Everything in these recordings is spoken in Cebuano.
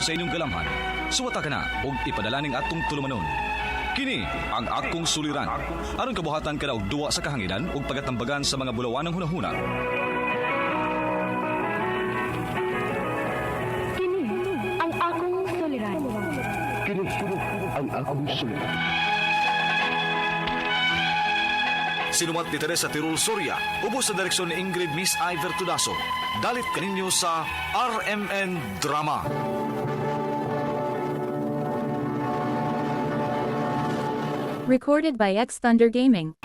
Sa inyong galamhan, suwata ka na og ipadala ning atong tulumanon. Kini ang akong suliran. Aron kabuhatan ka na og duwa sa kahanginan ug pagatambagan sa mga bulawanang hunahuna. Kini ang akong suliran. Kini ang akong suliran. Sinumat ni Teresa Tirul Soria, ubos sa direksyon ni Ingrid Miss Iver Tudaso. Dalit kaninyo sa RMN Drama. Recorded by X Thunder Gaming.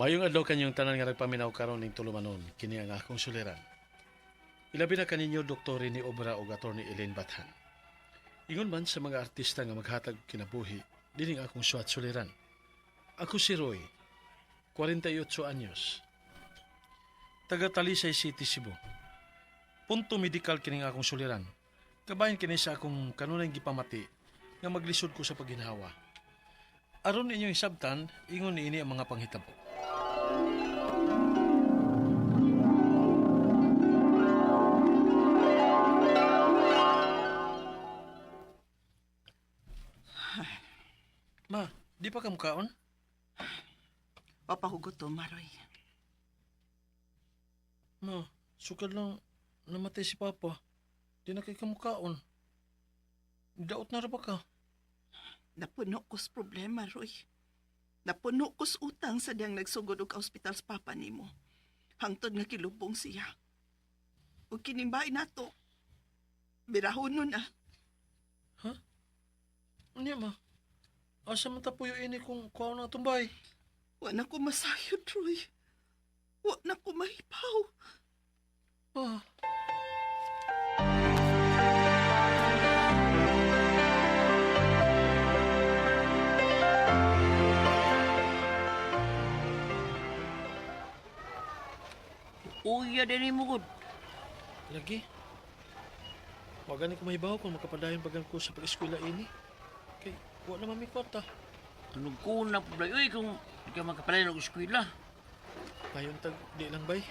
Mayong adlaw kanyang tanan nga nagpaminaw karon ning tulumanon, kini ang akong suliran. Ilabi na kaninyo Dr. Rene Obra ug Attorney Elaine Bathan. Ingon man sa mga artista nga maghatag og kinabuhi, dining akong suwat suliran. Ako si Roy, 48 anyos. Taga Talisay City, Cebu. Punto medical kining akong suliran. Kabahin kini sa akong kanunay gipamati nga maglisod ko sa pagginhawa. Aron inyong hisabtan, ingon niini ang mga panghitabo. Ma, di pa ka mukaon? Papahugot to, Maroy. Ma, sukad lang namatay si Papa. Di na kay kamukaon. Daot na ra ba ka? Napuno ko's problema, Roy. Napuno ko's utang sa diyang nagsugod og ospital sa papa nimo. Hangtod nga kilubong siya. Ug kinimbay nato. Birahonon na. Unya ma? Asa man ta puyo ini kung kuha na tumbay? Wa na ko masayod, Roy. Wa na ko mahipaw. Ma. Uya din mo gud. Lagi. Wa gani ko mahibaw kung makapadayon bagan ko sa pag-eskwela ini. Kay wa na mami kwarta. Tunog ko na po uy kung di ka makapalayon og eskwela. Ayon tag di lang bay.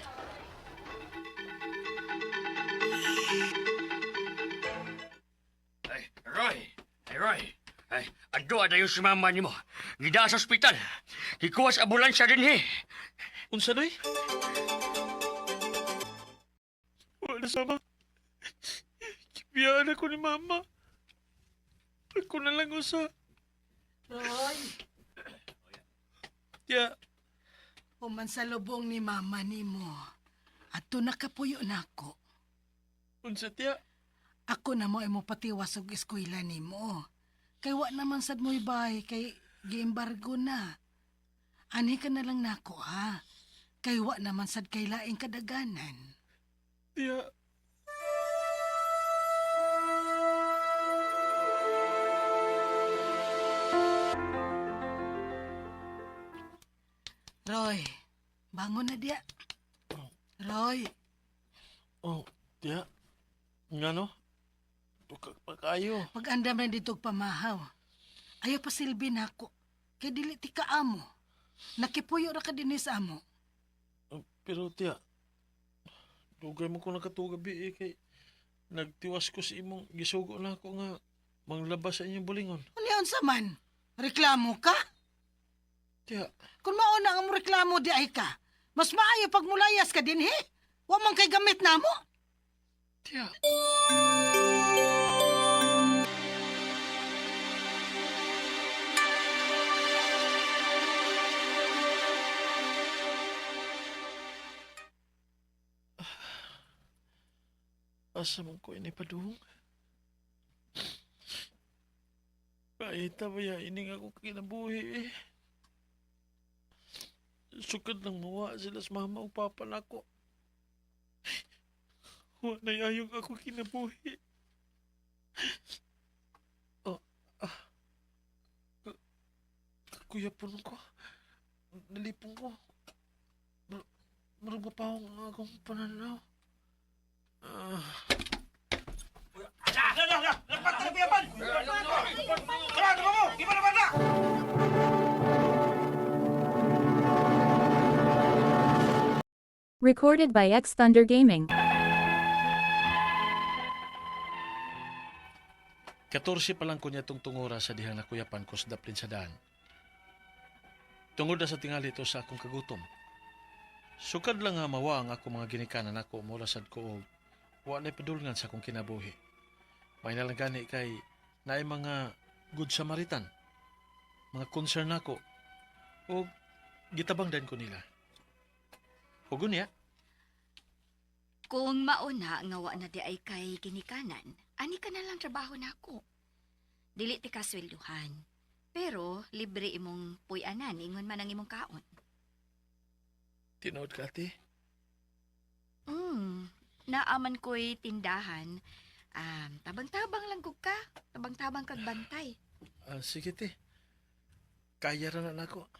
Ay, Roy! Ay, Roy! Ay, adto dayon si mama nimo. Gida sa ospital. Gikuha sa ambulansya dinhi. Unsa doy? Wala sama. Kibiyaan ako ni mama. Ako na lang usa. Roy, Ya, human sa lubong ni mama nimo. Ato nakapuyo nako. unsa tiya? Ako na mo imo patiwas og eskwela nimo. Kay wa naman sad mo'y bahay kay giembargo na. Anhi ka na lang nako ha. Kay wa naman sad kay laing kadaganan. Tiya. Roy, bangon na diya. Roy, Oh, tiya. Ngano? Tukag pa kayo. pag-andam na dito og pamahaw. Ayaw pa silbi nako. Kay dili ti ka amo. Nakipuyo ra ka dinhi sa amo. Oh, pero tiya, dugay mo ko nakatugabi eh, kay nagtiwas ko sa imong gisugo na ako nga manglabas sa inyong bulingon. Unya unsa man? Reklamo ka? Tiya, Kung mauna ang reklamo di ay ka, mas maayo pag mulayas ka dinhi. Wa man kay gamit namo. tiya. Asa man ko ini padung? Kahit ba ya, ining ako kinabuhi eh. Sukad lang mawa sila sa mama o papa nako. Wa na ayong ako kinabuhi. Oh, ah. Kuya puno ko. Nalipong ko. Marag pa akong akong pananaw. Ah. Recorded by X Thunder Gaming. 14 pa lang ko niya tong tungura sa dihang nakuyapan ko sa daplin sa daan. Tungod na sa tingali ito sa akong kagutom. Sukad lang nga mawa ang akong mga ginikanan ako mula sad ko og wa na'y padulngan sa akong kinabuhi. May nalang gani kay naay mga good Samaritan, mga concern nako o gitabang dan ko nila. Ug unya, Kung mauna nga wa na di ay kay ginikanan, ani ka na lang trabaho nako. Dili ti kaswelduhan. Pero libre imong puy-anan ingon man ang imong kaon. Tinuod ka ate. Naaman ko'y tindahan. Tabang-tabang lang gud ka. Tabang-tabang kag bantay. Ah, sige te. Kaya ra na nako.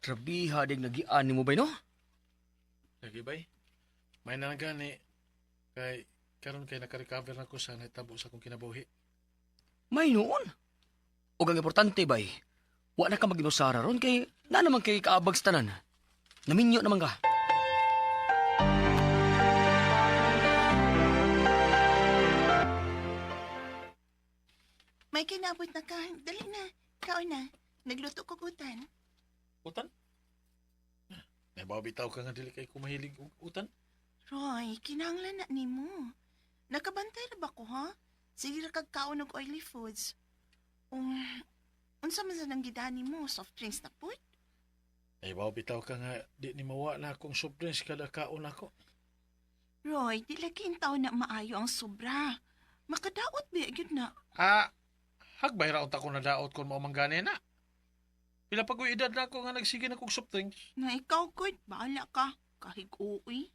Grabiha dig nagian nimo bay no? Lagi bay. May na lang gani kay karon kay naka-recover na ko sa nahitabo sa akong kinabuhi. May noon. Ug ang importante bay, wa na ka maginusara ron kay na naman kay kaabag sa tanan. Naminyo naman ka. May kinabot na ka. Dali na. Kaon na. Nagluto ko utan. Utan? Nabaw bitaw ka nga dili kay kumahilig og utan. Roy, kinahanglan na nimo. Nakabantay ra ba ko, ha? Sige ra kag kaon og oily foods. Unsa man sa nang gidani mo? Soft drinks na pud? Nabaw bitaw ka nga di ni mawa na akong soft drinks kada kaon ako. Roy, di lagi taon na maayo ang sobra. Makadaot ba gyud na? Ah, hagbay ra unta ko na daot kon mao man gani na. Pila pa ko'y edad na ako nga nagsige na kog soft drinks. Na ikaw gud, bahala ka. Kahig uwi.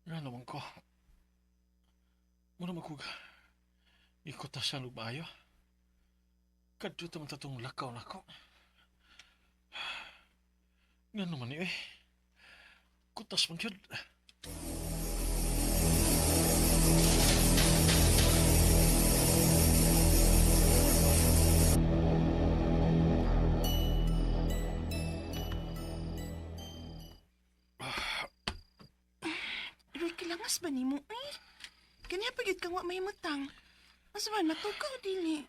Nga naman ko. Muna magkuga. Ikutasan og maayo. Kadto man tatong lakaw nako. Nga naman ni eh. Kutas man gyud. Roy, kilangas ba nimo eh? Kanya pa gyud kang wa mahimutang. Asa man matukaw dili.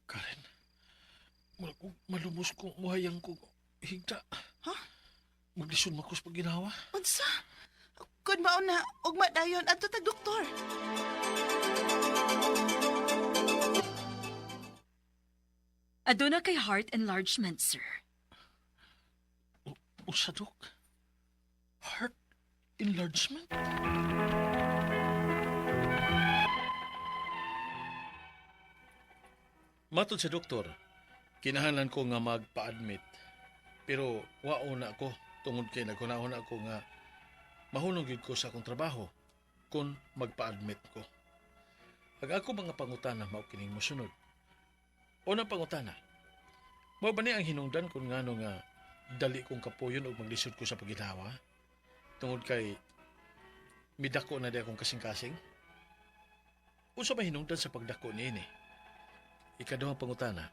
Karen, mura kog malumos kong muhayang ko higda. Ha? Maglisod man ko sa pagginawa. Unsa? Kun mao na, ugma dayon adto tag doktor. Aduna kay heart enlargement, sir. Usa, Dok? Heart enlargement? Matod sa doktor, kinahanglan ko nga magpa-admit. Pero wao na ako tungod kay naghunahon ako nga mahunong gyud ko sa akong trabaho kung magpa-admit ko. Ang ako mga pangutana mao kining mosunod. Unang pangutana, mao ba ni ang hinungdan kung ngano nga dali kong kapuyon og maglisod ko sa paginhawa? Tungod kay midako na di akong kasing-kasing? Unsa ba hinungdan sa pagdako niini? Ikaduhang pangutana,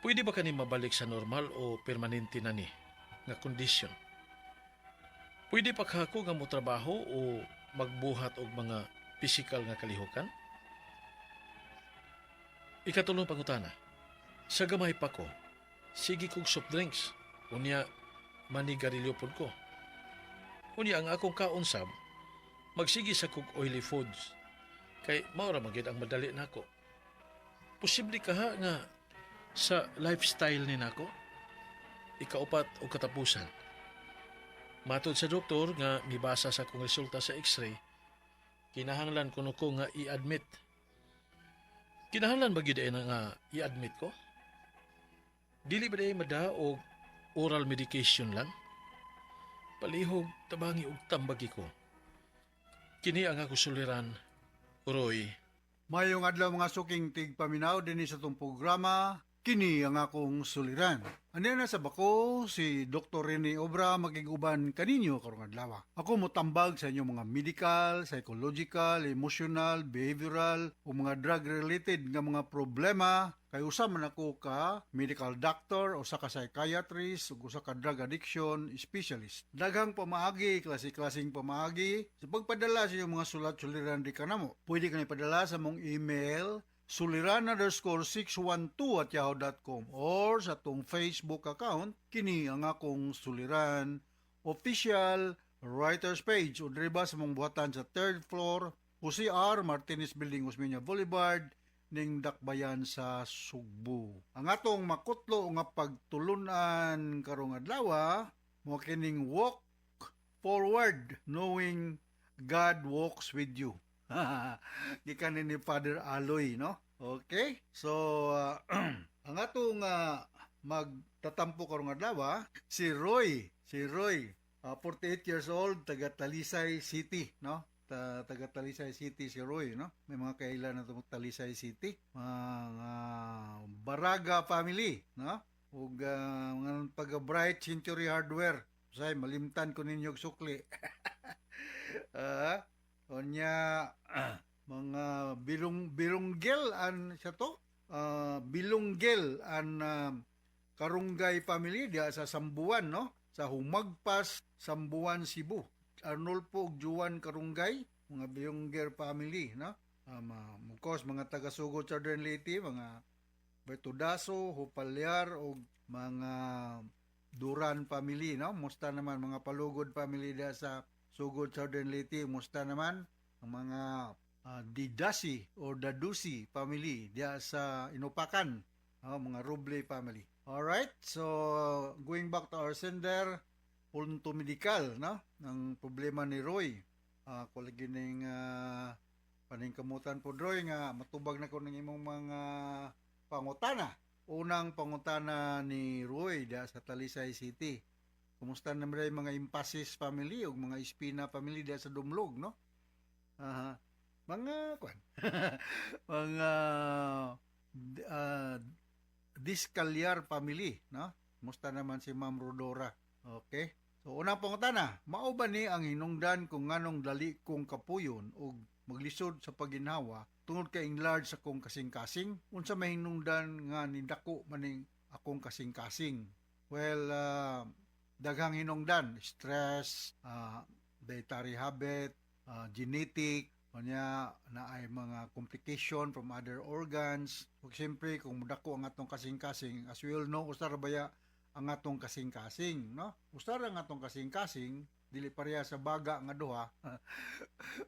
pwede ba kani mabalik sa normal o permanente na ni nga kondisyon? Pwede pa kako nga motrabaho o magbuhat og mga pisikal nga kalihukan? Ikatulong pangutana, sa gamay pa ko, sige kog soft drinks. Unya, manigarilyo pod ko. Unya, ang akong kaon sab, magsige sa kog oily foods. Kay mao ra man gyud ang madali nako. Posible ka ha nga sa lifestyle ni nako? Ikaupat o katapusan. Matod sa doktor nga mibasa sa akong resulta sa x-ray, kinahanglan kuno ko nga i-admit. Kinahanglan ba gyud ay na nga i-admit ko? Dili ba day mada og oral medication lang? Palihog tabangi og tambagi ko. Kini ang ako suliran, Roy. Mayong adlaw, mga suking tigpaminaw dinhi sa atong programa, kini ang akong suliran. Ania na sa bako si Dr. Rene Obra, makig-uban kaninyo karong adlaw. Ako motambag sa inyong mga medical, psychological, emotional, behavioral o mga drug-related nga mga problema kay usa man ako ka medical doctor, usa ka psychiatrist ug usa ka drug addiction specialist. Daghang pamaagi, klase-klaseng pamaagi sa pagpadala sa inyong mga sulat suliran di kanamo. Pwede ka ipadala sa mong email suliran_612@yahoo.com or sa atong Facebook account, kini ang akong suliran official writers page, o diri ba sa mong buhatan sa third floor, OCR Martinez Building, Osmeña Boulevard, ning Dakbayan sa Sugbo. Ang atong makutlo nga pagtulunan karong adlaw mo kining "Walk forward knowing God walks with you." Gikan ni Father Aloy, no? Okay? So, ang atong magtatampo karong adlaw si Roy, si Roy, 48 years old, taga Talisay City, no? Taga Talisay City si Roy, no? May mga kailan na itong Talisay City. Mga Baraga family, no? Ug mga taga Bright Century Hardware. Say, malimtan ko ninyo og sukli. Unya mga bilong bilunggel an siya to. Bilunggel an Karunggay family diha sa Sambuan, no? Sa Humagpas, Sambuan, Cebu. Arnolfo ug Juan Karunggay, mga Bilungger family, no? Of course, mga taga Sugod, Southern Leyte, mga Bertudaso, Hupalyar ug mga Duran family, no? Musta naman mga Palugod family diha sa Sugod, Southern Leyte, musta naman ang mga Didasi or Dadusi family diha sa Inupakan, no? Mga Roble family. Alright, so going back to our sender, punto medical, no? Ng problema ni Roy. Uh, lagi ning paningkamutan po, Roy, nga matubag na ko ng imong mga pangutana. Unang pangutana ni Roy diha sa Talisay City. Kumusta naman rin mga Impasis family ug mga Espina family diha sa Dumlog, no? Aha. Mga kwan. Mga Discalyar family, no? Kumusta naman si Ma'am Rodora? Okay. So unang pangutana, mao ba ni ang hinungdan kung nganong dali kong kapuyon ug maglisod sa paginhawa tungod kay enlarge sa akong kasing-kasing? Unsa may hinungdan nga nidako maning akong kasing-kasing? Well, daghang hinungdan, stress, dietary habit, genetic, unya na ay mga complication from other organs. Ug siyempre kung mudako ang atong kasing-kasing, as we all know, usa ra baya ang atong kasing-kasing, no? Usa ra ang atong kasing-kasing, dili pareha sa baga nga duha.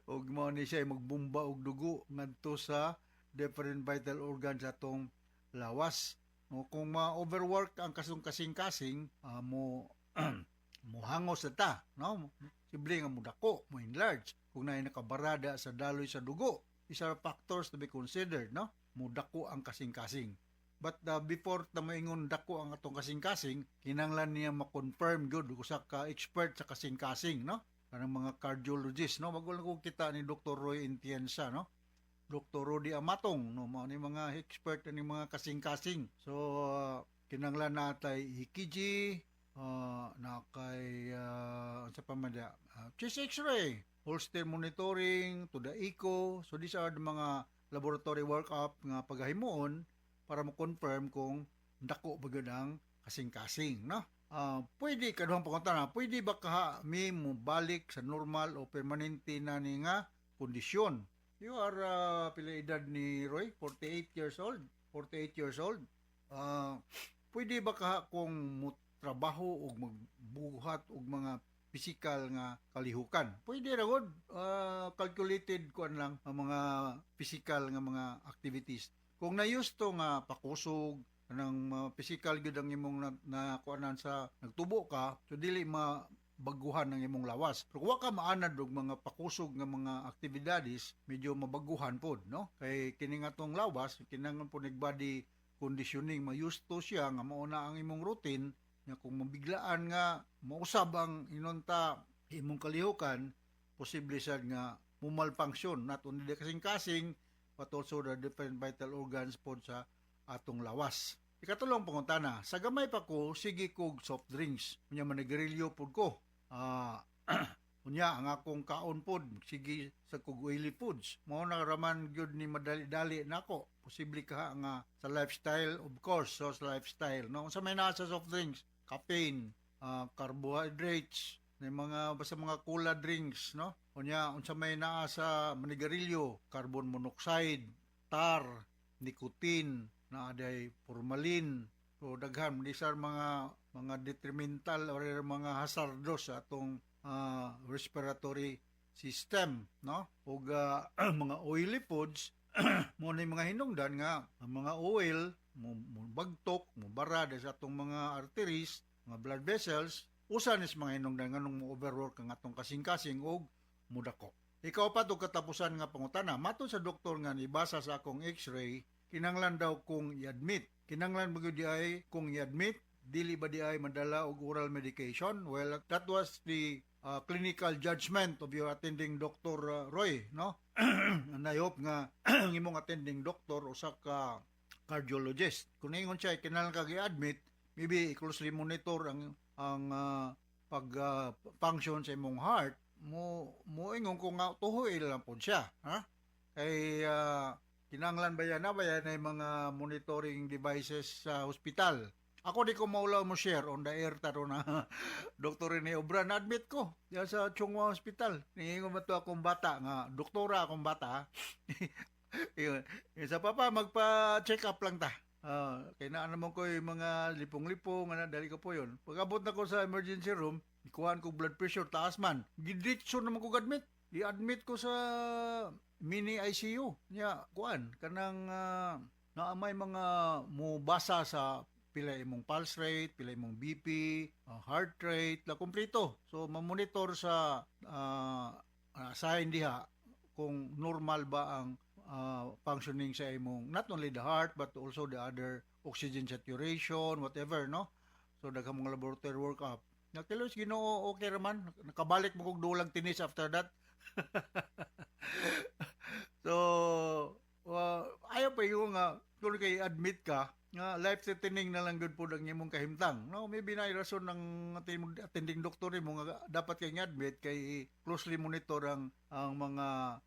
Ug mao ni siya magbumba og dugo ngadto sa different vital organs atong lawas. No, kung ma-overwork ang kasong kasing-kasing, mo mohangos na ta, no? Simple nga mudako, mo enlarge. Kung naay nakabarada sa daloy sa dugo, these are factors to be considered, no? Mudako ang kasing-kasing. But before ta maingon dako ang atong kasing-kasing, kinahanglan niya ma-confirm gyud usa ka expert sa kasing-kasing, no? Kanang mga cardiologist, no? Wag lang ko kita ni Dr. Roy Intiensa, no? Dr. Rudy Amatong, no? Mao ni mga expert ni mga kasing-kasing. So kinahanglan natay EKG, na kay unsa pa man diya? Chest X-ray, Holter monitoring, to the echo. So these are the mga laboratory workup nga pagahimuon para mo-confirm kung dako ba gyud ang kasing-kasing, no? Pwede kaduhang pangutana, pwede ba kaha mi mo balik sa normal o permanente na ni nga kondisyon? You are pila edad ni Roy? 48 years old. 48 years old. Pwede ba kaha kung mo trabaho og magbuhat og mga physical nga kalihukan? Pwede ra gud, calculated kuan lang ang mga physical nga mga activities. Kung na-used to nga pakusog kanang physical gyud ang imong na kuanan sa nagtubo ka, so dili ma baguhan ang imong lawas. Pero kung wa ka maanad og mga pakusog nga mga aktibidades, medyo mabaguhan pod, no? Kay kini nga tong lawas, kinahanglan pod nig body conditioning, ma-used to siya nga mao na ang imong routine nga kung mabiglaan nga mausab ang inonta imong kalihukan, posible sad nga mumalfunction not only the kasing-kasing. but also the different vital organs pod sa atong lawas. Ikatulong pangutana, sa gamay pa ko, sige kog soft drinks. Unya manigarilyo pod ko. Unya ang akong kaon pod, sige sa kog oily foods. Mao na raman gyud ni madali-dali nako. Posible ka nga sa lifestyle, of course, so sa lifestyle. No, unsa may naa sa soft drinks? Caffeine, carbohydrates, na mga basta mga cola drinks, no? Unya unsa may naa sa manigarilyo, carbon monoxide, tar, nicotine, naa day formalin. So daghan these are mga detrimental or mga hazardous sa atong respiratory system, no? Ug mga oily foods mo ni mga hinungdan nga ang mga oil mo bagtok, mo bara sa atong mga arteries, mga blood vessels. Usa nis mga hinungdan nganong mo overwork ang atong kasing-kasing ug mudako. Ikaupat ug katapusan nga pangutana, matod sa doktor nga nibasa sa akong x-ray, kinanglan daw kong i-admit. Kinanglan ba gyud di ay kong i-admit? Dili ba di ay madala og oral medication? Well, that was the clinical judgment of your attending doctor, Roy, no? And I hope nga ang imong attending doctor usa ka cardiologist. Kung ingon siya kinahanglan ka i-admit, maybe closely monitor ang pag function sa imong heart, mo moingon ko nga tuhoy lang pod siya, ha? Kay kinahanglan ba yan na ba yan ay mga monitoring devices sa hospital. Ako di ko maulaw mo share on the air taro na Dr. Rene Obra na admit ko diyan sa Chong Hua Hospital. Niingon ba to akong bata nga doktora akong bata. Yun. Sa papa magpa-check up lang ta. Kay naa naman ko yung mga lipong-lipong ana dali ko po yun. Pag-abot na ko sa emergency room, ikuhan ko blood pressure taas man. Giditso naman ko admit. I-admit ko sa mini ICU. Nya, kuan kanang naa may mga mubasa sa pila imong pulse rate, pila imong BP, heart rate, la kumpleto. So mamonitor sa sign diha kung normal ba ang functioning sa imong not only the heart but also the other oxygen saturation, whatever, no? So daghang mga laboratory work up. Nakilos Ginoo, okay raman. Nakabalik mo kog dulang tinis after that. So, ayaw pa yung nga kung kay admit ka nga life threatening na lang gud pud ang imong kahimtang. No, maybe na rason ng attending doctor nimo nga dapat kay admit kay closely monitor ang mga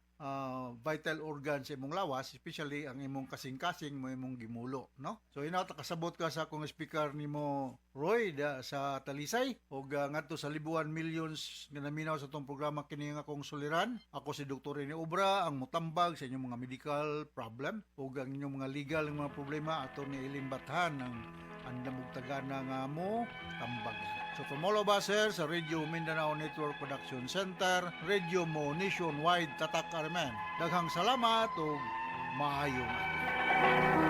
vital organs sa imong lawas, especially ang imong kasing-kasing mo imong gimulo, no? So inaw ta kasabot ka sa akong speaker nimo, Roy, da, sa Talisay ug ngadto sa libuan millions nga naminaw sa atong programa, kini nga akong suliran. Ako si Dr. Rene Obra ang mutambag sa inyong mga medical problem ug ang inyong mga legal nga mga problema, ato ni Eileen Bathan ang andam og tagana nga mo tambag. So from all of us here sa Radio Mindanao Network Production Center, Radio Mo Nationwide, Tatak Armen. Daghang salamat ug maayong adlaw.